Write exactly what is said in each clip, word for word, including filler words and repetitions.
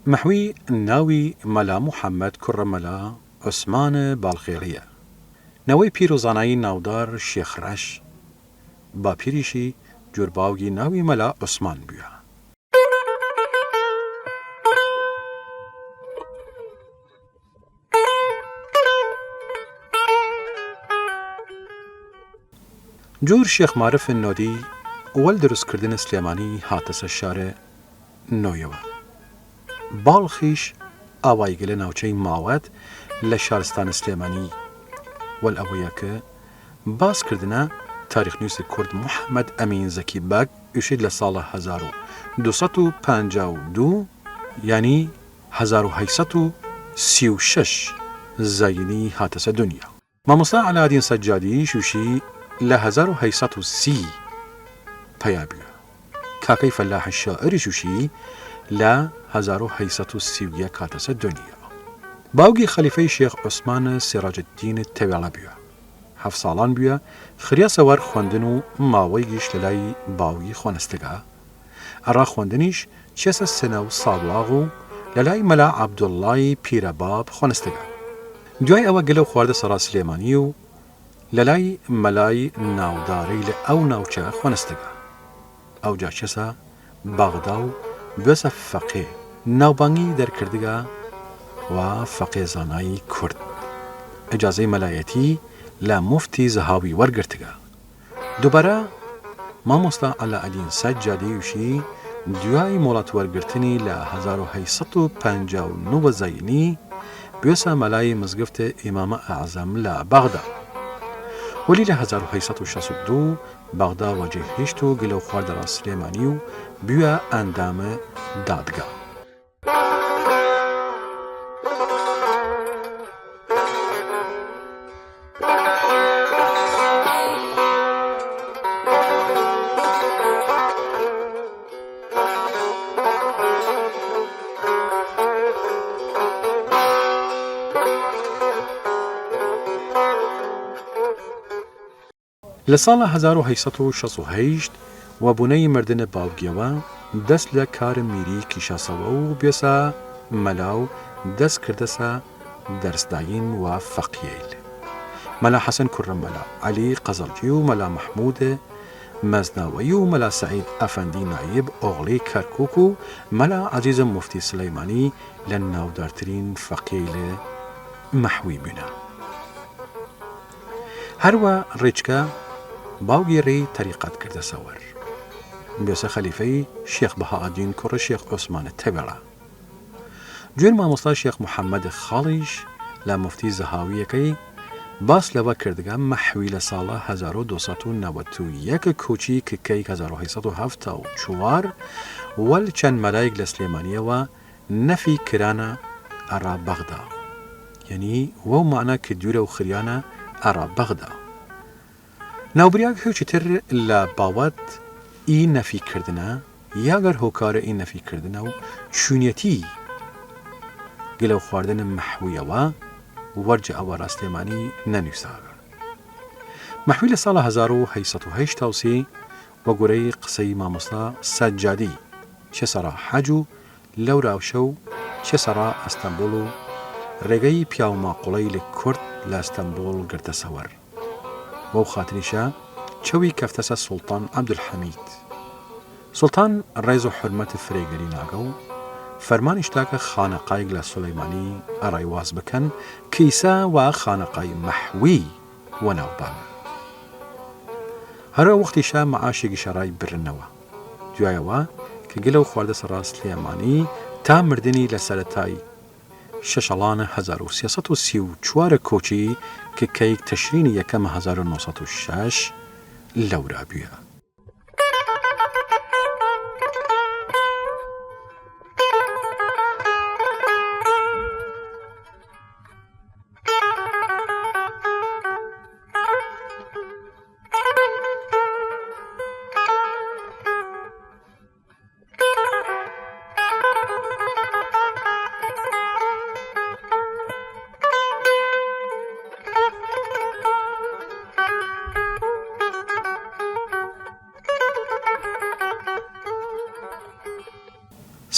مەحوی ناوی مەلا موحەممەد کوڕە مەلا عوسمانە باڵخێڵیە، نەوەی پیر و زانایی ناودار شێخ ڕەش، باپیریشی جوور باوگی ناوی مەلا عوسمان بویە. جوور شێخ مارف نۆدی وەل دروسکردن سلێمانی هاتەسە شارە نۆیەوە. باڵخیش ئاوایگە لە ناوچەی ماوەت لە شارستان سلێمانی. وەل ئەوەیە ک باس کردنە تاریخنویس کورد محەمەد ئەمین زەکی بەگ ئوشید لە ساڵە هەزار و دو سەد و پەنجا و دو، یانی هەزار و هەشت سەد و سی و شەش زایینی هاتەسە دونیا. مامۆستا عەلادین سەجادیش وشی لە هەزار و هەشت سەد و سی پەیا بویە. کاکەی فەلاح شاعریش وشی لە هەزار و هەشت سەد و سی و یەک هاتەسە دونیا. باوگی خەلیفەی شێخ عوسمان سێراجەدین تەوێڵە بویە. هەفت ساڵان بویە خریاسە وەر خوەندن و ماوەیگیش لەلای باوگی خوەنستگە. ئەڕا خوەندنیش چێسە سنە و سابڵاغ و لەلای مەلا عەبدوڵڵای پیرە باب خوەنستگە. دویای ئەوە گلەو خواردە سەرا سلێمانی و لەلای مەلای ناودارەیلە ئەو ناوچە خوەنستگە. ئەوجا چێسە بەغدا و بێسە فەقێ، ناوبانگی دەرکردگە وە فەقێ زانای کورد. ئجازەی مەلایەتی لە موفتی زەهاوی وەرگرتگە. دوبارە مامۆستا عەلائەدین سەجادی وشی دویای مۆڵەت وەرگرتنی لە هەزار و هەشت سەد و پەنجا و نۆ زایینی بوێسە مەلای مزگفت ئیمامە ئەعزەم لە بەغدا. وەلی لە هەزار و هەشت سەد و شەست و دو بەغدا وەجێ هیشت و گلەو خواردە را سلێمانی و بویە ئەندامە دادگا. لە ساڵە هەزار و هەشت سەد و شەست و هەشت وە بونەی مردنە باوگیەوە دەس لە کار میری کیشاسەوە و بێسە مەلا و دەس کردەسە دەرسداین وە فەقیەیل. مەلا حەسەن کوڕە مەلا عەلی قەزەڵجی و مەلا مەحموود مەزناوەیی و مەلا سەعید ئەفەندی نایب ئۆغڵی کەرکوک و مەلا عەزیزە موفتی سلەیمانی لە ناودارترین فەقیەیل مەحوی بوینە. هەروە ریچکە باوگی ری تەریقەت کردەسە وەر. بێسە خەلیفەی شێخ بەهائەدین کوڕە شێخ عوسمانە تەوێڵە. جوێن مامۆستا شێخ محەممەد خاڵیش لە موفتی زەهاویەکەی باس لەوە کردگە مەحوی لە ساڵە هەزار و دو سەد و نەوەد و یەک کوچی ک کەیک هەزار و هەشت سەد و هەفتا و چوار وەل چەن مەلایگ لە سلێمانیەوە نەفی کرانە ئەڕا بەغدا، یەنی وەو مەعنا ک دویرەو خریانە ئەڕا بەغدا. ناوبریاگ هویچتر لە باوەت ئی نەفی کردنە یا گەر هۆکارە ئی نەفی کردنە و چوینیەتی گلەو خواردن مەحویەوە وەرجە ئەوە راسلێمانی نەنویساگە. مەحوی لە ساڵە هەزار و هەشت سەد و هەشتا و سێ وەگورەی قسەی مامۆستا سەجادی چێسەڕا حەج و لەوراوشەو چێسەڕا ئەستەنبوڵ و رێگەی پیاو ماقوڵەیل کورد لە ئەستەنبوڵ گرتەسە وەر. وەو خاتریشە چەوی کەفتەسە سوڵتان عەبدولحەمید. سوڵتان رێز و حورمەت فرەیگەری ناگە و فەرمانیش دا ک خانەقایگ لە سولەیمانی ئەڕای واز بکەن ک ئیسە وە خانەقای مەحوی وەناو بانە. هەرە وەختیشە مەعاشێگیش ئەڕای برنەوە. دویایەوە ک گلەو خواردەسە را سلێمانی تا مردنی لە سەرەتای شەشەڵانە هەزار و سێ سەد و سی و چوار کوچی ک کەیک تشرینی یەکەم هەزار و نۆ سەد و شەش لەورا بویە.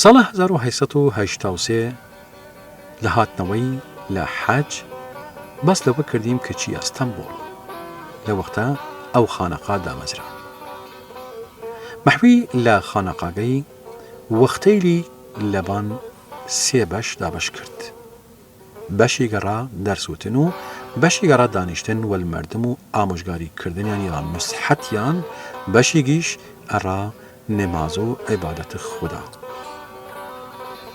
ساڵە هەزار و هەشت سەد و هەشتا و سێ لە هاتنەوەی لە حەج، باس لەوە کردیم کە چی ئەستەمبوڵ لە وەختە ئەو خانەقا دامەزرا. مەحوی لە خانەقاگەی وەختەیلی لەبان سێ بەش دابەش کرد. بەشیگ ئەڕا دەرس وتن و بەشیگ ئەڕا دانیشتن وەل مەردم و ئامۆژگاری کردنیان یا نوسحەتیان، بەشیگیش ئەڕا نماز و عبادەت خودا.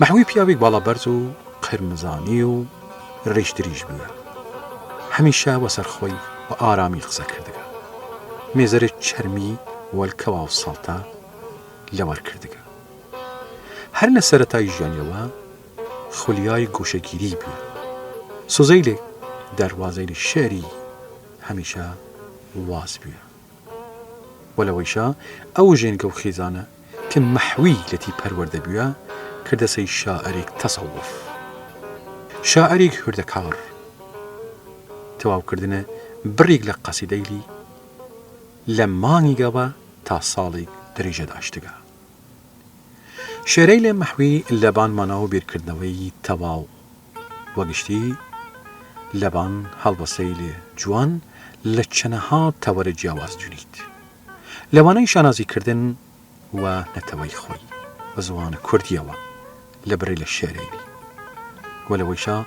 مەحوی پیاویگ باڵا بەرز و قرمزانی و ریش دریژ بویە. هەمیشە وەسەر خوەی وە ئارامی قسە کردگە. مێزەرێ چەرمی وەل کەواو ساڵتە لەوەر کردگە. هەر لە سەرەتای ژیانیەوە خولیای گوشەگیری بویە. سوزەیلێ دەروازەیل شعری هەمیشە واز بویە. وەلەوەیشا ئەو ژینگە و خیزانە ک مەحوی لەتی پەروەردە بویە، کردەسەی شاعریگ تەسەوف، شاعریگ هوردەکار. تەواو کردنە بڕیگ لە قەسیدەیلی لە مانگیگەوە تا ساڵیگ دریژە داشتگە. شعرەیلێ مەحوی لەبان مانا و بیرکردنەوەی تەواو وەگشتی لەبان هەڵوەسەیلێ جوان لە چەنەها تەوەرە جیاواز جوینید. لەوانەی شانازیکردن وە نەتەوەی خوەی وە زوان کوردیەوە لە بڕی لە شعرەیلی. وەلەوەیشا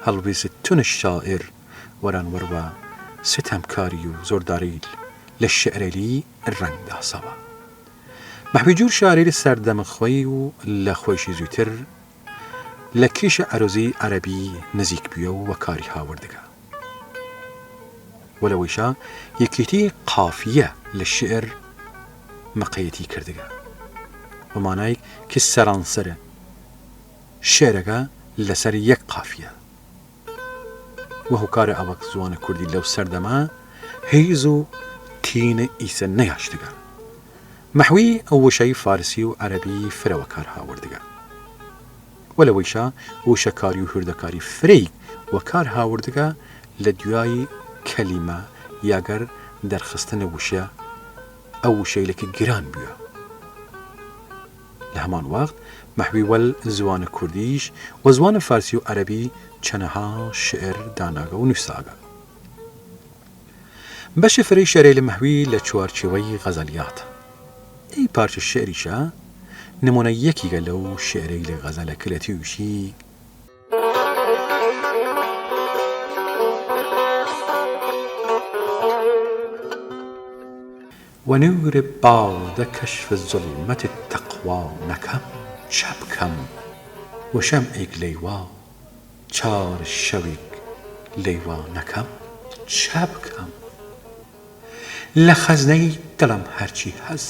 هەڵویست تونش شاعر وەرانوەر وە ستەمکاری و زۆرداریل لە شعرەیلی رەنگ داسەوە. مەحوی جوور شاعرەیل سەردەم خوەی و لە خوەیشی زویتر لە کیشە عەروزی عەرەبی نزیک بویە و وەکاری هاوردگە. وەلەوەیشا یەکیتی قافیە لە شعر مقەیەتی کردگە وە مانایگ ک سەرانسەر شعرەگە لەسەر یەک قافیە. وە هووکارە ئەوەک زوانە کوردی لەو سەردەمە هیز و تینە ئیسە نەیاشتگە. مەحوی وشەی فارسی و عەرەبی فرە وەکار هاوردگە. وەلەوەیشا وشەکاری و هوردەکاری فرەیگ وەکار هاوردگە لە دویای کەلیمە یاگەر دەرخستن وشە ئەو وشەیلە ک گران بویە. لە هەمان وەخت مەحوی وەل زوانە کوردیش وە زوانە فارسی و عەرەبی چەنەها شعر داناگە و نووساگە. بەشێ فرەی شعرەیل مەحوی لە چوارچیوەی غەزەلیاتە. ئی پارچە شعریشە نمونە یەکیگە لەو شعرەیل غەزەلە ک لەتی وشی، و نور باده کشف ظلمت تقوا نکم، چه بکم؟ و شمعیگ لیوا، چار شویگ لیوا نکم، چه بکم؟ لە خەزنەی دڵم هەرچی هەس،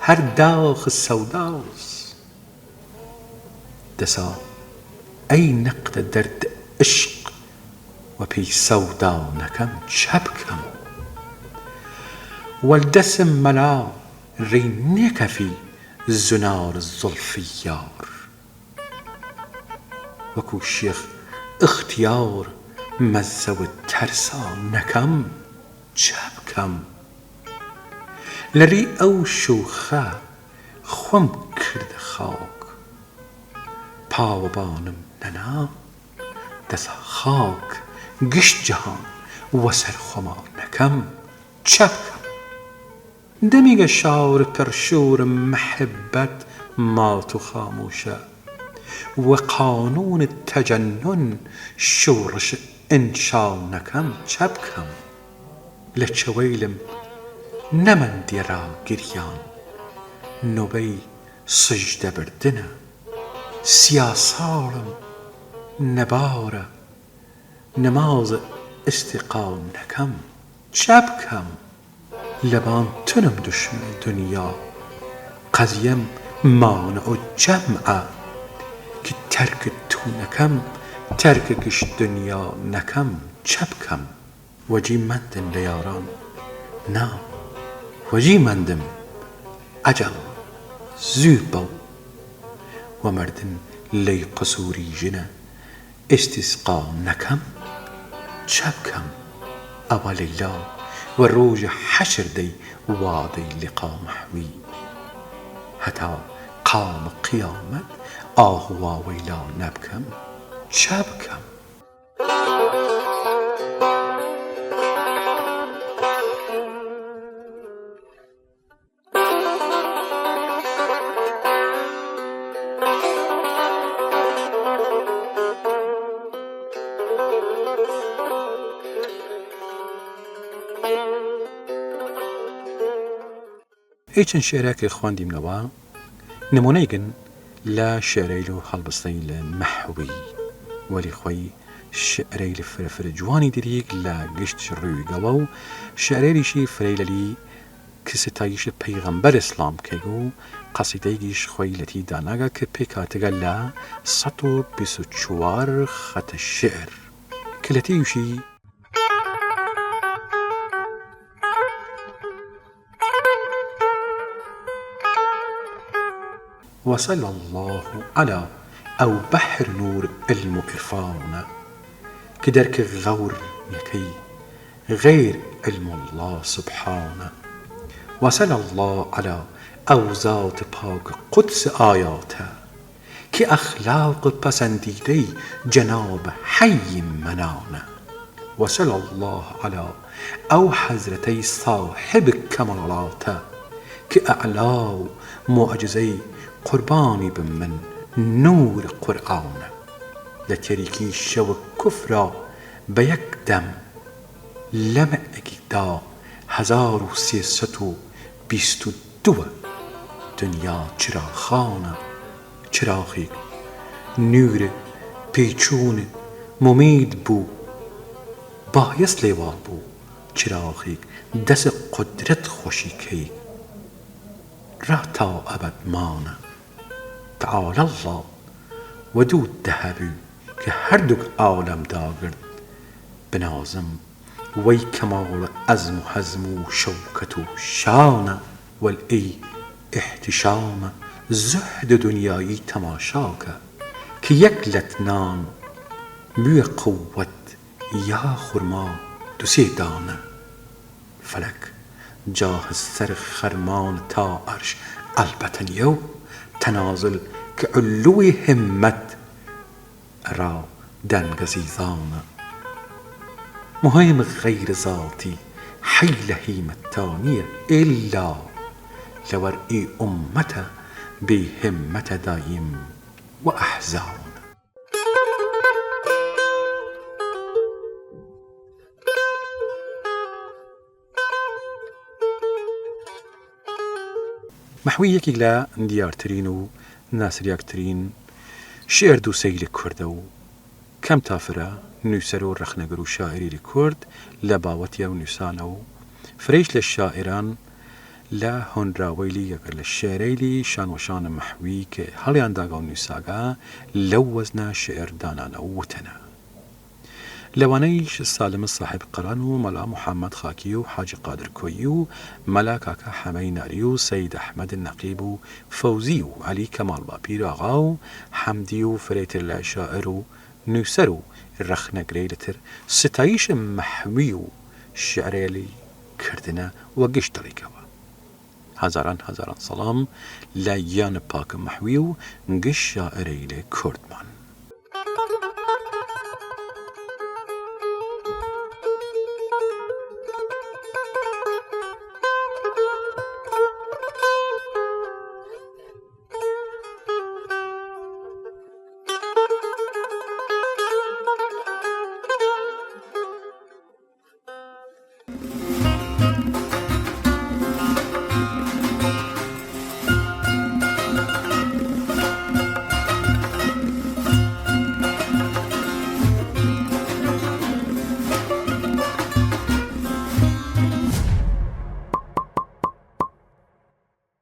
هەر داخ سەوداس. دەسا ئەی نەقدە دەرد عشق وەپی سەودا نەکەم، چە بکەم؟ وەل دەسم مەلا ری نێکەفی زنار زوڵف یار، وەکو شێخ ئختیار مەزەوت تەرسا نەکەم، چە بکەم؟ لە ری ئەو شووخە خوەم کردە خاک، پاوەبانم نەنا دەسا خاک، گشت جەهان وەسەر خوەما نەکەم، چە بکەم؟ دەمیگە شاور پڕ شوورم، محبەت مات و خامووشە، وە قانون تەجەنون شوڕش ئنشا نەکەم، چە بکەم؟ لە چەوەیلم نەمەن دێرا گریان، نۆبەی سجدە بردنە، سیا ساڵم نەبارە، نماز استقا نەکەم، چە بکەم؟ لەبان تونم دشمن دنیا، قەزیەم مانع و جەمعە، ک تەرک تو نەکەم، تەرک گشت دنیا نەکەم، چە بکەم؟ وەجی مەندن لە یاران، نا، وەجی مەندم، ئەجەڵ زوو بەو، وە مەردن لەی قسووری ژنە ئستیسقا نەکەم، چە بکەم؟ ئەوە لەیلا وە رووژ حەشر دەی وادەی لقا مەحوی، هەتا ئام قیامەت ئاهووا وەیلا نەبکەم، چە بکەم؟ ئی چەن شێعرە ک خواندیمنەوە، نمونەیگن لە شێعرەیل و هەڵبستەیل مەحوی، وەلی خوەی شێعرەیل فرە فرە جوانی دریگ لە گشت رویگەوە و شێعرەیلیشی فرەیلەلی ک ستایش پەیغەمبەر ئسڵام کەیگ و قەسیدەیگیش خوەی لەتی داناگە ک پێکاتگە لە سەد و بیست و چوار خەتە شێعر ک لەتی ئویشی: وصلى الله على ئەو بەحر نوور علم و عرفانە ک دەرک غەور نەکەی غەیر علم اللە سبحانە. وصلى الله على ئەو زات پاک قودس ئایاتە ک ئەخلاق پەسەندیدەی جەناب حەی مەنانە. وصلى الله على ئەو حەزرەتەی ساحب کەماڵاتە ک ئەعلا و موعجزەی قوربانی بم من نوور قورئانە. لە تێریکی شەوک کوفرا بە یەک دەم لەمعگیگدا هەزار و سێ سەد و بیست و دووە دنیا چراخانە. چراخیگ نوورە پیچوونە مومید بوو، بایەس لەیوا بوو چراخیگ دەس قودرەت خوەشی کەیگ را تا ئەبەد مانە. تعالی اللە وە دوو دەهەبی ک هەردوگ عالەم داگرد بنازم وەی کەماڵ عەزم و حەزم و شەوکەت و شانە. وەل ئی ئیحتیشامە زوهد دنیایی تەماشا کە ک یەک لەت نان بویە قووەت یا خورما دو سێ دانە. فەلەک جاهز سەر خەرمانە تا عەرش ئەلبەتە نیەو تەنازل ک علوی همەت ئەرا دەنگە زیزانە. مهم غەیر زاتی حەی لە هیمەتدا نیە ئیلا لەوەر ئی ئومەتە بی همەتە دایم و ئەحزانە. مەحوی یەکیگ لە دیارترین و ناسریاگترین شێعر دووسەیل کوردە و کەم تا فرە نووسەر و رەخنەگر و شاعرەیل کورد لە باوەتیەو نووسانە و فرەیش لە شاعران لە هۆنراوەیلی یەکە لە شێعرەیلی شانوەشان مەحوی ک هەڵیان داگە و نووساگە لەو وەزنە شێعر دانانە و وتەنە. لەوانەیش سالم ساحب قەران و مەلا محمد خاکی و حاجی قادر کۆیی و مەلا کاکە حەمەی ناری و سەید ئەحمەد نەقیب و فەوزی و عەلی کەماڵ باپیر ئاغا و حەمدی و فرەیتر لە شاعر و نووسەر و رەخنەگرەیل تر ستایش مەحوی و شێعرەیلی کردنە وە گشت دڵیگەوە. هەزاران هەزاران سڵام لە گیان پاک مەحوی و گشت شاعرەیل کوردمان.